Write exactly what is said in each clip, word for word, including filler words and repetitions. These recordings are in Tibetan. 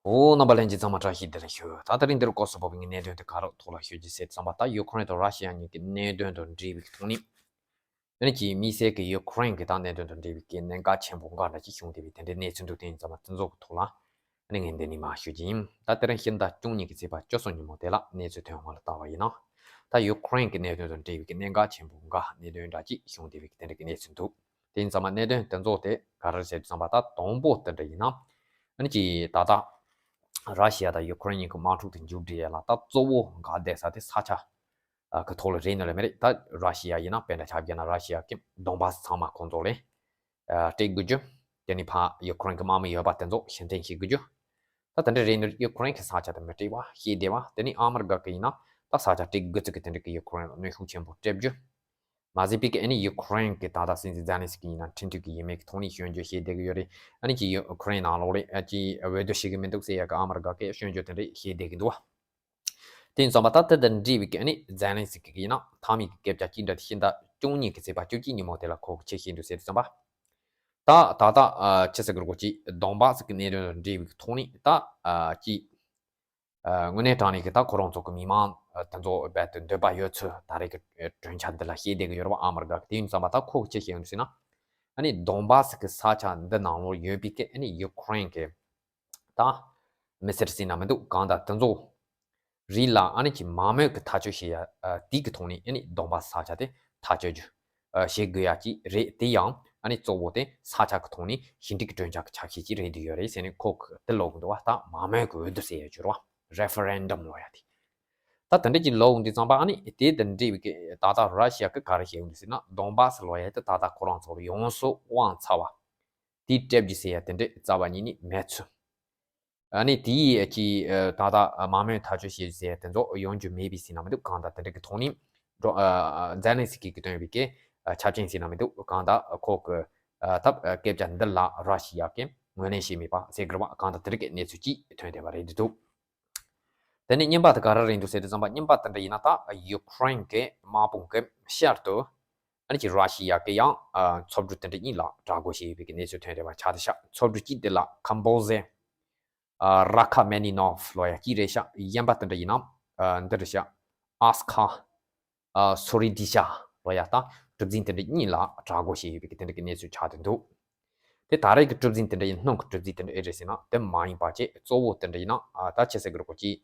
འོ། རྣམ་པ་ལྷན་རྒྱས་ཚང་མ་བཀྲ་ཤིས་བདེ་ལེགས་ཞུ། ད་དེ་རིང་འདིར་སྐོར་སོགས་པོ་བའི་གནད་དོན་དེ་ག་རོགས་ཐོག་ལ་ཤོད་ཀྱི་ཟེར་ཙམ་པ། ད་ཡུ་ཁུ་རེན་དང་ར་ཤི་ཡ་གཉིས་ཀྱི་གནད་དོན་དང་འབྲེལ་བའི་ཐོག་ནས། ཨ་ནི་ཅིག་དམིགས་བསལ་གྱི་ཡུ་ཁུ་རེན་གྱི་ད་གནད་དོན་དང་འབྲེལ་བའི་གི་གནད་འགག་ཆེན་པོ་འགའ་འདྲ་ཅིག་བྱུང་བསྡད་པའི་དེ་འདྲའི་གནས་ཚུལ་འདུག་དེ་ཡིན་ཙམ་པ་དེ་ཚོ་གི་ཐོག་ལ། ཨ་ནི་ངས་འདི་ནས་མར་ཞུ་གི་ཡིན། ད་དེ་རིང་ཕྱི་ཟླ་བཅུ་གཉིས་ཀྱི་ཚེས་པ་བཅུ་གསུམ་ཉིན་མོ་དེ་ལ་གནས་ཚུལ་ཐོན་བ་ལ་བལྟ་བ་ཡིན་ན། ད་ཡུ་ཁུ་རེན་གྱི་གནད་དོན་དང་འབྲེལ་བའི་གི་གནད་འགག་ཆེན་པོ་འགའ་གནད་དོན་འདྲ་ཅིག་བྱུང་བསྡད་པའི་གི་དེ་འདྲ་གི་གནས་ཚུལ་འདུག་དེ་ཡིན་ཙམ་པ་གནད་དོན་དེ་ཚོ་དེ་ག་རེ་རེད་ཟེར་དུས་ཙམ་པ། ད་དང་པོ་དེ་འདྲ་ཡིན་ན། ཨ་ནི་ཅིག་ད་ལྟ་ར་ཤི་ཡ་དང་ཡུ་ཁུ་རེན་གཉིས་ཀྱི་དམག་འཁྲུག་དེ་མཇུག་སྒྲིལ་ཡ་ལ་ད་གཙོ་བོ་འགག་བསྡད་ས་དེ་ས་ཆ་གི་ཐོག་ལ་རེད་ནི་ལ་མེད་རེད། ད་ར་ཤི་ཡ་ཡིན་ན་དཔེ་འདྲ་ཆ་བཞག་ན་ར་ཤི་ཡ་གི་དོན་བཱ་སི་ཚང་མ་ཁོང་ཚོ་ལ་སྤྲད་དགོས་རྒྱུ། དེ་ནས་ཕར་ཡུ་ཁུ་རེན་གྱི་དམག་མི་ཡོད་པ་དེ་ཚོ་ཕྱིར་འཐེན་བྱེད་དགོས་རྒྱུ། ད་དེ་འདྲ་རེད་ནི། ཡུ་ཁུ་རེན་གྱི་ས་ཆ་དེ་མི་སྤྲད་པ་བྱས་བསྡད་པ། དེ་ནས་ཨ་མི་རི་ཀ་གི་ཡིན་ན་ད་ས་ཆ་སྤྲད་དགོས་ཚུལ་གྱི་དེ་འདྲ་གི་ཡུ་ཁུ་རེན་ལ་གནོན་ཤུགས་ཆེན་པོ་སྤྲད་རྒྱུ། མ་ཟད་པའི་གི་ཨ་ནི་ཡུ་ཁུ་རེན་གྱི་ད་ལྟ་སྲིད་འཛིན་ཛེ་ལན་སི་ཀི་ཡིན་ན་ཁྲིམས་མཐུན་གྱི་ཡིན་མིན་གྱི་ཐོག་ནས་སྐྱོན་བརྗོད་བྱས་བསྡད་ཀྱི་ཡོད་རེད། ཨ་ནི་ཅིག་ཡུ་ཁུ་རེན་ནང་ལོགས་ལ་ཨ་ཅིག་འོས་བསྡུ་བྱེད་ཀྱི་མི་འདུག་ཟེར་ཡ་གི་ཨ་མི་རི་ཀ་གི་སྐྱོན་བརྗོད་དེ་འདྲ་བྱས་བསྡད་ཀྱི་འདུག་བ། དེ་ཡིན་ཙམ་པ་ད་དེ་དང་འབྲེལ་བའི་གི་ཨ་ནི་ཛེ་ལན་སི་ཀི་གི་ཡིན་ན་མཐའ་མའི་གི་སྐད་ཆ་ཅིག་འདྲ་དེ་ཕྱི་ཟླ་བཅུ་གཉིས་ཀྱི་ཚེས་པ་བཅུ་གཅིག་ཉིན་མོ་དེ་ལ་ཁོ་གིས་ཅི་བཤད་འདུག་ཟེར་དུས་ཙམ་པ། ད་ད་ལྟ་ཨ་ཅི་ཟེར་དགོས་རེད། ཅིག་དོན་བཱ་སི་གི་གནད་དོན་དང་འབྲེལ་བའི་གི་ཐོག་ནས་ད་ཨ་ཅིག་ཨ་དངོས་གནས་དྲང་གནས་ཀྱི་ད་ཁོ་རང་ཚོ་གི་མི་མང་ཨ་དེ་ཚོ་རྦད་དེ་འདོད་པ་ཡོད་ཚུལ་ད་རེས་ཀྱི་ཨ་གྲོས་འཆར་འདི་ལ་བཤད་བསྡད་ཀྱི་ཡོད་རེད་བ། ཨ་མི་རི་ཀ་གི། དེ་ཡིན་ཙམ་པ་ད་ཁོ་གིས་ཅི་བཤད་ཡོད་ཟེར་ན། ཨ་ནི་དོན་བཱ་སི་གི་ས་ཆ་འདི་ནང་ལོགས་ཡོད་པའི་གི་ཨ་ནི་ཡུ་ཁུ་རེན་གྱི་ད་མི་སེར་ཟེར་ན་མི་འདུག་གང་ལྟར་དེ་ཚོ་རིགས་ལ་ཨ་ནི་ཅིག་མང་མོས་ཀྱི་ཐག་གཅོད་བྱེད་ཡ་ཨ་དེ་གི་ཐོག་ནས་ཨ་ནི་དོན་བཱ་སི་ས་ཆ་དེ་ཐག་གཅོད་རྒྱུ་ཨ་བྱེད་དགོས་ཡ་ཅིག་རེད། དེ་ཡང་ཨ་ནི་གཙོ་བོ་དེ་ས་ཆ་གི་ཐོག་ནས་ཞི་འགྲིག་གི་གྲོས་འཆར་གྱི་ཆ་ཤས་ཅིག་རེད་བསྡད་ཡོད་རེད་ཟེར་ནས་ཁོ་གིས་དེ་ལབ་ཀྱི་འདུག་བ། ད་མང་མོས་ཀྱི་འོས་བསྡུ་ཟེར་ཡ་ཅིག་ཡོད་རེད་བ། རེ་ཕེ་རེན་ཌམ་ལབ་ཡ་དེ། ད་དེ་འདྲ་ཅིག་ལབ་ཡོང་དུས་ཙམ་པ་ཨ་ནི་དེ་དང་འབྲེལ་བའི་གི་ད་ལྟ་ར་ཤི་ཡ་གིས་ག་རེ་བཤད་ཡོང་དུས་ཟེར་ན། དོན་བཱ་སི་ལབ་ཡ་དེ་ད་ལྟ་ཁོ་རང་ཚོར་ཡོངས་སུ་དབང་ཚར་བ་དེ་སྤྲད་རྒྱུ་ཟེར་ཡ་དེ་འདྲ་རྩ་བ་ཉིད་ནས་མེད་ཚུལ། ཨ་ནི་དེའི་ཀྱི་ཨ་ད་ལྟ་མང་མོས་ཐག་གཅོད་བྱེད་ཟེར་དེ་ཚོ་ཡོང་རྒྱུ་མེད་པའི་ཟེར་ན་མི་འདུག་གང་ལྟར་དེ་འདྲ་གི་ཐོག་ནས་འགྲོ་ཨ་ཛེ་ལན་སི་ཀི་གིས་བཏོན་པའི་གི་ཨ་ཆ་རྐྱེན་ཟེར་ན་མི་འདུག་གང་ལྟར་ཁོ་གི་ཨ་ཐབས་ཨ་སྐད་ཆ་འདི་ལ་ར་ཤི་ཡ་གིས་ངོས་ལེན་བྱས་མེད་པ་ཟེར་དགོས་རེད་བ། གང་ལྟར་དེ་འདྲ་གི་གནས་ཚུལ་ཅིག་ཐོན་བསྡད་པ་རེད་འདུག་དེ་ནས་གཉིས་པ་དེ་ག་རེ་རེད་འདུག་ཟེར་དུས་ཙམ་པ། གཉིས་པ་དེ་འདྲ་ཡིན་ན་ད་ཡུ་ཁུ་རེན་གྱི་དམག་དཔུང་གི་ཤར་དུ་ཨ་ནི་ཅིག་ར་ཤི་ཡ་གི་ཡང་ཨ་མཚོ་གྲུ་དེ་འདྲ་གཉིས་ལ་དྲག་རྒོལ་བྱས་ཡོད་པའི་གི་གནས་ཚུལ་ཐོན་བསྡད་པ་ཆགས་བསྡད་ཤག་མཚོ་གྲུ་གཅིག་དེ་ལ་ཁམ་བོ་ཟེ། ཨ་ར་ཁ་མེ་ནི་ནོབ་ལབ་ཡ་གཅིག་རེད་ཤག་གཞན་པ་དེ་འདྲ་ཡིན་ན་ཨ་འདི་རེད་ཤག་ཨ་སི་ཁ་ཨ་སུ་རི་ཏི་ཤ་ལབ་ཡ་ད་གྲུ་གཟིངས་དེ་འདྲ་གཉིས་ལ་དྲག་རྒོལ་བྱས་ཡོད་པའི་གི་དེ་འདྲ་གི་གནས་ཚུལ་ཆགས་བསྡད་འདུག་དེ་ད་རེས་ཀྱི་གྲུ་གཟིངས་དེ་འདྲ་ཡིན། སྔོན་གྱི་གྲུ་གཟིངས་དེ་འདྲ་ཨེ་རེད་ཟེར་ན་དེ་མ་ཡིན་པ་བྱས། གཙོ་བོ་དེ་འདྲ་ཡིན་ན་ཨ་ད་ཅི་ཟེར་དགོས་རེད། ཁོ་ཅིག་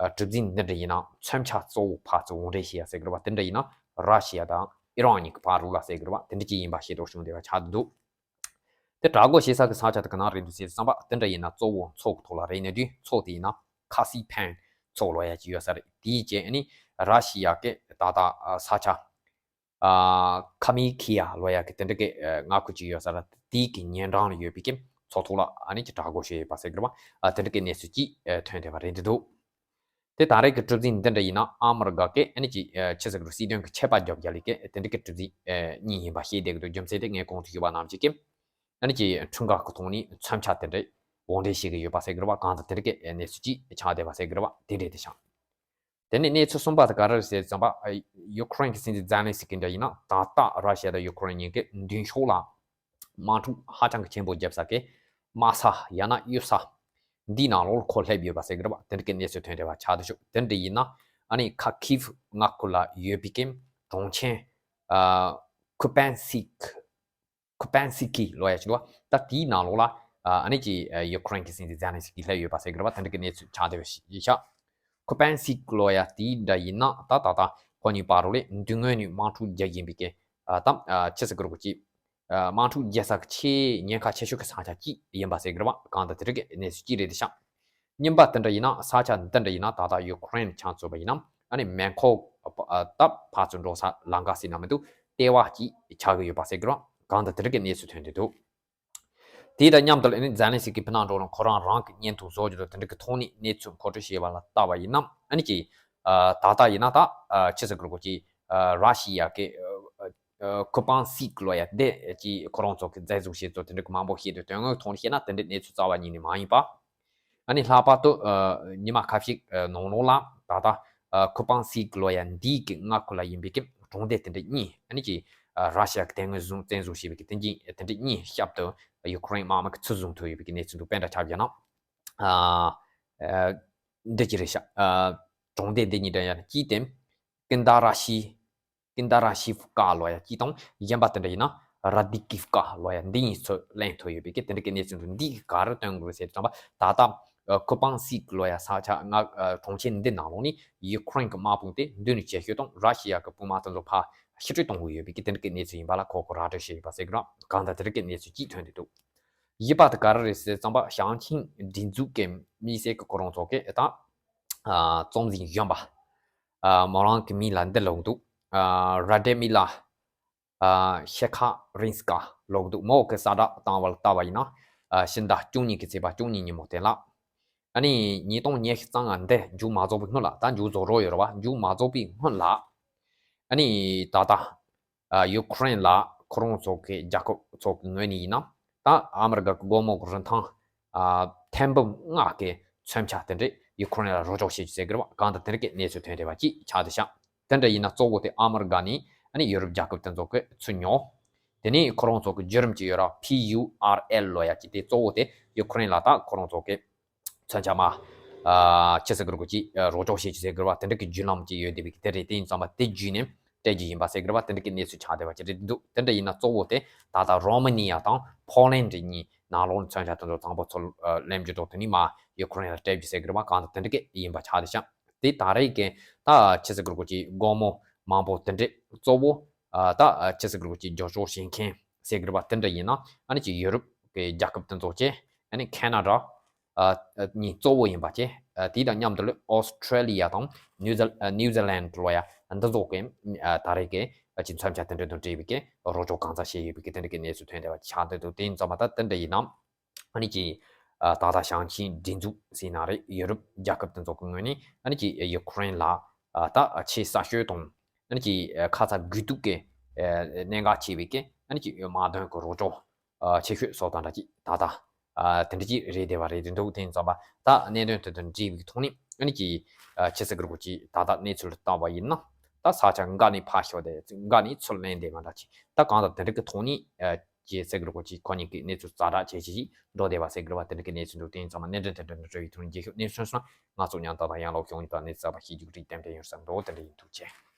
ཨ་གྲུ་གཟིངས་འདི་འདྲ་ཡིན་ན་མཚོན་ཆ་གཙོ་བོ་ཕར་ཚུར་དབང་འདྲེན་བྱེད་ཡ་ཟེར་དགོས་རེད་བ། དེ་འདྲ་ཡིན་ན་ར་ཤི་ཡ་དང་ཨི་རན་གཉིས་ཀྱི་བར་རུ་ལ་ཟེར་དགོས་རེད་བ། དེ་འདྲ་ཅིག་ཡིན་པ་ཤེས་རྟོགས་བྱུང་བསྡད་པ་ཆགས་བསྡད་འདུག་དེ་དྲག་རྒོལ་བྱེད་ས་གི་ས་ཆ་དེ་ག་ན་རེད་འདུག་ཟེར་བསམ་པ། དེ་འདྲ་ཡིན་ན་གཙོ་བོ་མཚོ་གི་ཐོག་ལ་རེད་ནས་དུས། མཚོ་དེ་ཡིན་ན་ཁ་སི་ཕན་མཚོ་ལབ་ཡ་ཅིག་ཡོད་ས་རེད། དེའི་རྗེས་ཨ་ནི་ར་ཤི་ཡ་གི་ད་ལྟ་ས་ཆ་ཨ་ཁ་མི་ཁི་ཡ་ལབ་ཡ་གི་དེ་འདྲ་གི་ཨ་མངའ་ཁུལ་ཅིག་ཡོད་ས་རེད། དེའི་གི་ཉེ་འགྲམ་ལ་ཡོད་པའི་གི་མཚོ་ཐོག་ལ་ཨ་ནི་ཅིག་དྲག་རྒོལ་བྱས་ཡོད་པ་ཟེར་གི་རེད་བ། ཨ་དེ་འདྲ་གི་གནས་ཚུལ་ཅིག་ཨ་ཐོན་བསྡད་པ་རེད་འདུག་དེ་ད་རེས་ཀྱི་གྲུ་གཟིངས་འདི་འདྲ་ཡིན་ན་ཨ་མི་རི་ཀ་གི་ཨ་ནི་ཅིག་ཨ་ཅི་ཟེར་དགོས་རེད། སྲིད་དོན་གྱི་ཆད་པ་རྒྱབ་རྒྱག་ལས་ཀའི་དེ་འདྲ་གི་གྲུ་གཟིངས་ཨ་གཉིས་ཡིན་པ་ཤེས་བསྡད་ཀྱི་འདུག་རྒྱུ་མཚན་དེ་ངས་གོང་དུ་ཞུས་པ་ནང་བཞིན་གྱི་ཨ་ནི་ཅིག་འཕྲུལ་འགག་གི་ཐོག་ནས་མཚོན་ཆ་དེ་འདྲ་དབང་འདྲེན་བྱེད་ཀྱི་ཡོད་པ་ཟེར་གི་རེད་བ། གང་ལྟར་དེ་འདྲ་གི་གནས་ཚུལ་ཅིག་ཆགས་བསྡད་པ་ཟེར་གི་རེད་བ། དེ་འདྲ་དེ་བྱུང་། དེ་ནས་གནས་ཚུལ་གསུམ་པ་དེ་ག་རེ་རེད་ཟེར་ཙམ་པ། ཡུ་ཁུ་རེན་གྱི་སྲིད་འཛིན་ཛེ་ལན་སི་ཀི་འདྲ་ཡིན་ན་ད་ལྟ་ར་ཤི་ཡ་དང་ཡུ་ཁུ་རེན་གཉིས་ཀྱི་མདུན་ཕྱོགས་ལ་དམག་འཁྲུག་ཧ་ཅང་གི་ཆེན་པོ་བརྒྱབ་ས་གི་དམག་ས་ཡང་ན་གཡུལ་ས་འདིའི་ནང་ལོགས་ལ་ཁོ་སླེབས་ཡོད་པ་ཟེར་གི་རེད་བ། དེ་འདྲ་གི་གནས་ཚུལ་ཐོན་བསྡད་པ་ཆགས་བསྡད་ཤག་དེ་འདྲ་ཡིན་ན་ཨ་ནི་ཁ་ཁིབ་མངའ་ཁུལ་ལ་ཡོད་པའི་གི་གྲོང་ཁྱེར་ཨ་ཁུ་པན་སིག་ཁུ་པན་སི་ཀི་ལབ་ཡ་ཅིག་འདུག་ད་དེའི་ནང་ལོགས་ལ་ཨ་ནི་ཅིག་ཡུ་ཁུ་རེན་གྱི་སྲིད་འཛིན་ཛེ་ལན་སི་ཀི་སླེབས་ཡོད་པ་ཟེར་གི་རེད་བ། དེ་འདྲ་གི་གནས་ཚུལ་ཆགས་བསྡད་པ་ཞིག་ཤག་ཁུ་པན་སི་ཀི་ལབ་ཡ་དེ་འདྲ་ཡིན་ན་ད་ད་ལྟ་ཁོ་གཉིས་བར་རུ་ལས་མདུན་ངོས་ནས་དམག་འཁྲུག་རྒྱག་བཞིན་པའི་གི་ཨ་ད་ཨ་ཅི་ཟེར་དགོས་རེད། ཁོ་ཅིག་ཨ་དམག་འཁྲུག་རྒྱག་ས་གི་ཆེས་ཉེན་ཁ་ཆེ་ཤོས་ཀྱི་ས་ཆ་གཅིག་ཡིན་པ་ཟེར་གི་རེད་བ། གང་ལྟར་དེ་འདྲ་གི་གནས་ཚུལ་གཅིག་རེད་དེ་ཤག་གཉིས་པ་དེ་འདྲ་ཡིན་ན་ས་ཆ་འདི་འདྲ་ཡིན་ན་ད་ལྟ་ཡུ་ཁུ་རེན་ཆ་མཚོན་པ་ཡིན་ན་ཨ་ནི་མེ་འཁོར་ད་ཕར་ཚུར་འགྲོ་ས་ལམ་ཁ་ཟེར་ན་མི་འདུག་ལྟེ་བ་གཅིག་ཆགས་ཀྱི་ཡོད་པ་ཟེར་གི་རེད་བ། གང་ལྟར་དེ་འདྲ་གི་གནས་ཚུལ་ཐོན་བསྡད་འདུག་དེ་དང་མཉམ་དུ་ཨ་ནི་ཛེ་ལན་སི་ཀི་ཕི་ནང་འགྲོ་ན་ཁོ་རང་རང་གི་བརྙན་ཐུང་བཟོ་རྒྱུ་དང་དེ་འདྲ་གི་ཐོག་ནས་གནས་ཚུལ་མཁོ་སྤྲོད་བྱས་པ་ལ་བལྟས་པ་ཡིན་ན་ཨ་ནི་ཅིག་ཨ་ད་ལྟ་ཡིན་ན་ད་ཨ་ཅི་ཟེར་དགོས་རེད། ཁོ་ཅིག་ཨ་ར་ཤི་ཡ་གི་ཨ་ཨ་ཁུ་པན་སི་ཀི་ལབ་ཡ་དེ་ཅིག་ཁོ་རང་ཚོ་གི་རྫས་བཟོ་བྱེད་ཚོ་དེ་འདྲ་གི་མང་པོ་བཤད་དུས་དོན་དངོས་ཐོག་ནས་བཤད་ན་དེ་འདྲའི་གནས་ཚུལ་རྩ་བ་ཉིད་ནས་མ་ཡིན་པ། ཨ་ནི་ལྷག་པར་དུ་ཨ་ཉི་མ་ཁ་ཤས་ཨ་ནང་ལོགས་ལ་ད་ལྟ་ཨ་ཁུ་པན་སི་ཀི་ལབ་ཡ་འདིའི་གི་མངའ་ཁུལ་ལ་ཡིན་པའི་གི་གྲོང་སྡེ་དེ་འདྲ་གཉིས་ཨ་ནི་ཅིག་ཨ་ར་ཤི་ཡ་གི་དོན་དངོས་བཟུང་བཙན་བཟུང་བྱས་པའི་གི་དེ་འདྲ་དེ་འདྲ་གཉིས་ཞབས་ཏུ་ཡུ་ཁུ་རེན་དམག་མི་གིས་ཚུར་བཟུང་ཐུབ་ཡོད་པའི་གི་གནས་ཚུལ་འདུག་དཔེ་འདྲ་ཆ་བཞག་ན། ཨ་ཨ་འདི་ཅི་རེད་ཤག་ཨ་གྲོང་སྡེ་འདི་གཉིས་འདྲ་ཡང་གཅིག་དེ་ཀིན་ད་ར་ཤི། ཀིན་ད་ར་ཤི་ཀ་ལོ་ཡ་གཅིག་དང་། གཞན་པ་དེ་འདྲ་ཡིན་ན་ར་དི་ཀིབ་ཀ་ལོ་ཡ་འདི་གཉིས་ཚོ་གླེང་ཐུབ་ཡོད་པའི་གི་དེ་འདྲ་གི་གནས་ཚུལ་འདི་འདི་གི་ག་རེ་སྟོན་དགོས་ཟེར་དུས་ཙམ་པ། ད་ལྟ་ཨ་ཁུ་པང་སིག་ལོ་ཡ་ས་ཆ་ང་ཨ་གྲོང་ཁྱེར་འདི་ནང་ལོགས་ནས་ཡུ་ཁུ་རེན་གི་དམག་དཔུང་དེ་མདུན་ནས་བྱེད་ཤོས་དང་། ར་ཤི་ཡ་གི་དཔུང་དམག་དེ་ཚོ་ཕར་ཕྱིར་སྤྲོད་གཏོང་དགོས་ཡོད་པའི་གི་དེ་འདྲ་གི་གནས་ཚུལ་ཡིན་པ་ལ་ཁོ་ཁོ་ར་སྤྲོད་བྱས་ཡོད་པ་ཟེར་གི་ར། གང་ལྟར་དེ་འདྲ་གི་གནས་ཚུལ་གཅིག་ཐོན་བསྡད་འདུག་གཞན་པ་དེ་ག་རེ་རེད་ཟེར་ཙམ་པ། ཞང་ཆིན་སྒྲིག་འཛུགས་ཀྱི་མི་སེར་གི་ཁོ་རང་ཚོ་གི་ད་ཨ་གཙོ་འཛིན་གཞོན་པ་ཨ་མོ་རང་གི་མི་ལ་འདི་ལོག་འདུག་ཨ་ར་ཏེ་མི་ལ་ཨ་ཤེ་ཁ་རིན་སྐ་ལོག་འདུག་མོ་གི་གསལ་བསྒྲགས་བཏང་བ་ལ་ལྟ་བ་ཡིན་ན། ཨ་ཕྱི་ཟླ་བཅུ་གཉིས་ཀྱི་ཚེས་པ་བཅུ་གཉིས་ཉིན་མོ་དེ་ལ། ཨ་ནི་ཉིས་སྟོང་ཉི་ཤུ་རྩ་ལྔ་འདི་མཇུག་མ་རྫོགས་པའི་སྔོན་ལ། ད་མཇུག་རྫོགས་རོགས་ཡོད་རེད་བ། མཇུག་མ་རྫོགས་པའི་སྔོན་ལ། ཨ་ནི་ད་ལྟ་ཨ་ཡུ་ཁུ་རེན་ལ་ཁོ་རང་ཚོ་གི་རྒྱལ་ཁབ་ཚོ་གི་ངོས་ནས་ཡིན་ན། ད་ཨ་མི་རི་ཀ་གི་སྒོར་མོ་གི་རིན་ཐང་ཨ་ཐེར་འབུམ་ལྔ་གི་མཚོན་ཆ་དེ་འདྲས་ཡུ་ཁུ་རེན་ལ་རོགས་སྐྱོར་བྱེད་རྒྱུ་ཟེར་གི་རེད་བ། གང་ལྟར་དེ་འདྲ་གི་གནས་ཚུལ་ཐོན་བསྡད་པ་ཅིག་ཆགས་བསྡད་ཤག་དེ་འདྲ་ཡིན་ན་གཙོ་བོ་དེ་ཨ་མི་རི་ཀ་ནས་ཨ་ནི་ཡུ་རོབ་རྒྱལ་ཁབ་དེ་ཚོ་གི་ཚུར་ཉོ། དེ་ནས་ཁོ་རང་ཚོ་གི་བརྒྱུད་རིམ་ཅིག་ཡོད་ར། ཕི་ཡུ་ཨར་ཨེལ་ལོ་ཡ་གཅིག་དེ་གཙོ་བོ་དེ་ཡུ་ཁུ་རེན་ལ་ད་ཁོ་རང་ཚོ་གི་མཚོན་ཆ་མ་ཨ་ཆི་ཟེར་གི་རེད་གོ་ཅིག་ཨ་རོགས་སྐྱོར་བྱེད་ཅིག་ཟེར་གི་རེད་བ། དེ་འདྲ་གི་བརྒྱུད་ལམ་ཅིག་ཡོད་བསྡད་པའི་གི་དེ་རེད། དེ་ཡིན་ཙང་པ་དེ་བརྒྱུད་ནས་སྤྲད་རྒྱུ་ཡིན་པ་ཟེར་གི་རེད་བ། དེ་འདྲ་གི་གནས་ཚུལ་ཆགས་བསྡད་པ་ཅིག་རེད་འདུག་དེ་འདྲ་ཡིན་ན་གཙོ་བོ་དེ་ད་ལྟ་རོ་མ་ནི་ཡ་དང་ཕོ་ལན་ཌི་གཉིས་ནང་ལོགས་ནས་མཚོན་ཆ་དེ་ཚོ་དང་པོ་ཚུར་ཨ་ལེན་རྒྱུ་འགྲོ། དེ་ནས་མ་ཡུ་ཁུ་རེན་ལ་སྤྲད་རྒྱུ་ཟེར་གི་རེད་བ། གང་ལྟར་དེ་འདྲ་གི་ཡིན་པ་ཆགས་བསྡད་ཤག་དེ་ད་རེས་ཀྱི་ད་ཆི་ཟེར་གི་རེད་གོ་ཅིག་སྒོར་མོ་མང་པོ་དེ་འདྲས་གཙོ་བོ་ཨ་ད་ཨ་ཆི་ཟེར་གི་རེད་གོ་ཅིག་རྒྱབ་སྐྱོར་བྱེད་མཁན་ཟེར་གི་རེད་བ། དེ་འདྲ་ཡིན་ན་ཨ་ནི་ཅིག་ཡུ་རོབ་ཀྱི་རྒྱལ་ཁབ་དེ་ཚོ་བཅས། ཨ་ནི་ཁེ་ན་ཌ་ཨ་ཨ་གཉིས་གཙོ་བོ་ཡིན་པ་བཅས། ཨ་དེ་དང་མཉམ་དུ་ལ་ཨོ་སི་ཁྲེ་ལི་ཡ་དང་ནིའུ་ཛི་ཨ་ནིའུ་ཛི་ལན་ཌི་ལོ་ཡ་འདི་ཚོ་གི་ཨ་ད་རེས་ཀྱི་ཨ་ཅིག་མཚོན་ཆ་དེ་འདྲ་དང་འབྲེལ་བའི་གི་རོགས་སྐྱོར་གང་ཙམ་བྱས་ཡོད་པའི་གི་དེ་འདྲ་གི་གནས་ཚུལ་ཐོན་བསྡད་པ་ཆགས་བསྡད་འདུག་དེ་ཡིན་ཙང་མ་ད་དེ་འདྲ་ཡིན་ན། ཨ་ནི་ཅིག་ཨ་ད་ལྟ་ཞང་ཆིན་སྒྲིག་འཛུགས་ཟེར་ན་རེད། ཡུ་རོབ་རྒྱལ་ཁབ་དེ་ཚོ་གི་ངོས་ནས་ཨ་ནི་ཅིག་ཡུ་ཁུ་རེན་ལ་ཨ་ད་ཆེས་ས་ཤོས་དང་། ཨ་ནི་ཅིག་ཨ་ཁ་ཚ་དགོས་གཏུགས་ཀྱི་ཨ་གནད་འགག་ཆེ་བའི་གི་ཨ་ནི་ཅིག་དམག་དོན་གྱི་རོགས་སྐྱོར་ཨ་ཆེ་ཤོས་སོགས་དང་འདྲ་ཅིག་ད་ལྟ་ཨ་དེ་འདྲ་ཅིག་རེད་བསྡད་པ་རེད་འདུག་དེ་ཡིན་ཙང་པ་ད་གནད་དོན་དེ་དང་འབྲེལ་བའི་ཐོག་ནས་ཨ་ནི་ཅིག་ཨ་ཆི་ཟེར་གི་རེད་གོ་ཅིག་ད་ལྟ་གནས་ཚུལ་བལྟས་པ་ཡིན་ན། ད་ས་ཆ་འགའ་ནས་ཕར་ཤོར་བསྡད། འགའ་ནས་ཚུར་ལེན་བསྡད་པ་འདྲ་ཅིག་ད་གང་ལྟར་དེ་འདྲ་གི་ཐོག་ནས་ཨ། ཅེས་ཟེར་གི་རེད་གོ་ཅིག་ཁོ་གཉིས་ཀྱི་གནས་ཚུལ་ཛ་དྲག་བྱས་བྱས་ཅིག་འགྲོ་བསྡད་པ་ཟེར་གི་རེད་བ། དེ་འདྲ་གི་གནས་ཚུལ་འདུག་དེ་ཡིན་ཙང་མ་གནད་དོན་དེ་འདྲ་འདྲ་བའི་ཐོག་ནས་རྒྱལ་ཁབ་གནས་ཚུལ་སོང་ན་ང་ཚོ་མཉམ་དུ་དང་ཡང་ལོག་གཞུང་ཡིན་པ་གནས་ཚུལ་ཚགས་པ་ཤེས་རྒྱུ་རིགས་གཏན་འཁེལ་ཡོང་ས་འགྲོ་དེ་འདྲ་ཡིན་འདུག་ཅེས།